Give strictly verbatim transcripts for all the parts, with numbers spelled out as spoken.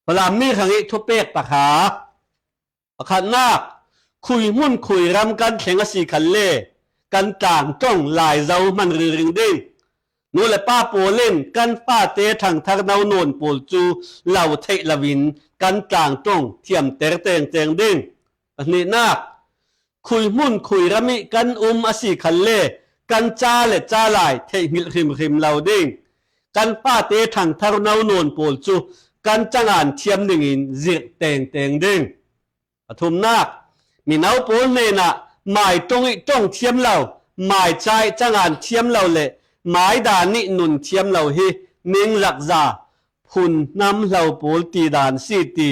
Falam mi hrangih thupek pakha. Pakhatnak, khuihmun khuiram kan thleng a si khalle kan tlangtong laizo hman ringring ding. Nu le pa pawl in kan fate thangthar no nawn pawl cu lo theih loin kan tlangtong thiamter tengteng ding. Pahnihnak, khuihmun khuiram ih kan um a si khalle kan ca le ca lai theihhmilh hrimhrim lo ding. Kan fate thangthar no nawn pawl cu kan cangan thiam dingin zirh tengteng ding. A thumnak, mino pawl hnenah mai ṭong ih ṭong thiam lo, mai ca ih cangan thiam lo le mai dan ih nun thiam lo hi ningzakza phun hnam hlo pawl ti dan si ti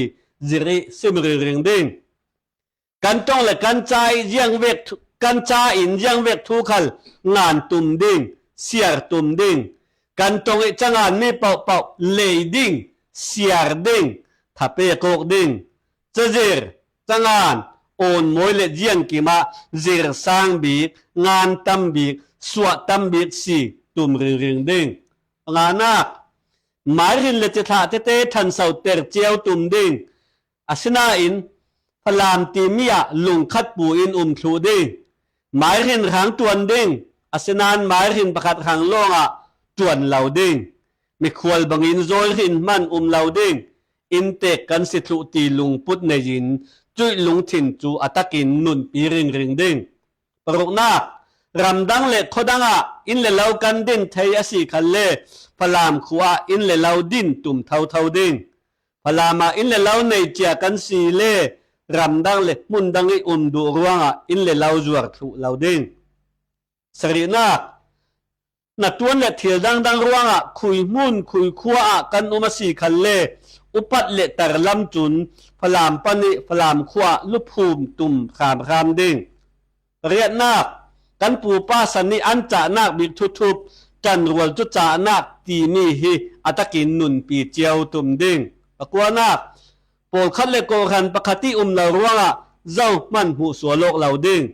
zirh ih sim ringring ding. Kan ṭong le kan ca ih ziangvek thu, kan ca in ziangvek thu khal ngan tum ding, siar tum ding. Kan ṭong ih canganmi pohpoh lei ding, siar ding, thapek awk ding. Cazir, cangan, awnmawi le ziangkim ah zir sang bik, ngan tam bik, suah tam bik si tum ringring ding. Panganak, maihrin le cithlah tete ṭhansoter cio tum ding. Asinain Falam timi ah lungkhat pu in um thluh ding. Maihrin hrang ṭuan ding, asinain maihrin pakhat hrang lawngah ṭuan lo ding. Mikhual bangin zawihrin hman um lo ding. Inntek kan si thluh ti lungput nei in cuih lungthin cu a takin nunpi ringring ding. Paruknak, ramdang le khuadang ah inn le lo kan din thei a si khalle Falam khua ah inn le lo din tum thotho ding. Falam ah inn le lo nei cia kan si le ramdang le hmundang ih um duh ruangah inn le lo zuar thluh lo ding. Sarihnak, hnaṭuan le thil dangdang ruangah khuihmun khuikhua ah kan um a si khalle upat le tarlam cun Falam pan ih Falam khua ah luphum tum hramhram ding. Pariatnak, kan pupa san ih an cahnak bik thuthup ṭanrual cu cahnak timi hi a takin nunpi cio tum ding. Pakuanak, pawlkhat le kawhhran pakhat ih um lo ruangah zohman hmuh sual awk lo ding.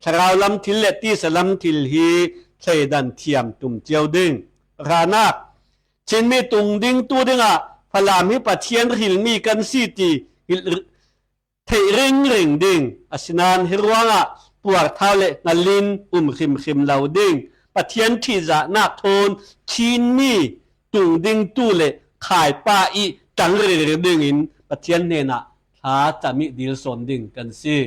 Thlarau lam thil le tisa lam thil hi thleidan thiam tum cio ding. Hranak, Chinmi tung ding tu dingah Falam hi Pathian hrilmi kan si ti hilh theih ringring ding. Asinain hi ruangah puarthau le hngalin um hrimhrim lo ding. Pathian ṭhihzahnak thawn Chinmi tung ding tu le khaipa ih ṭang ringring dingin Pathian hnenah thla cam ih dil sawn ding kan si.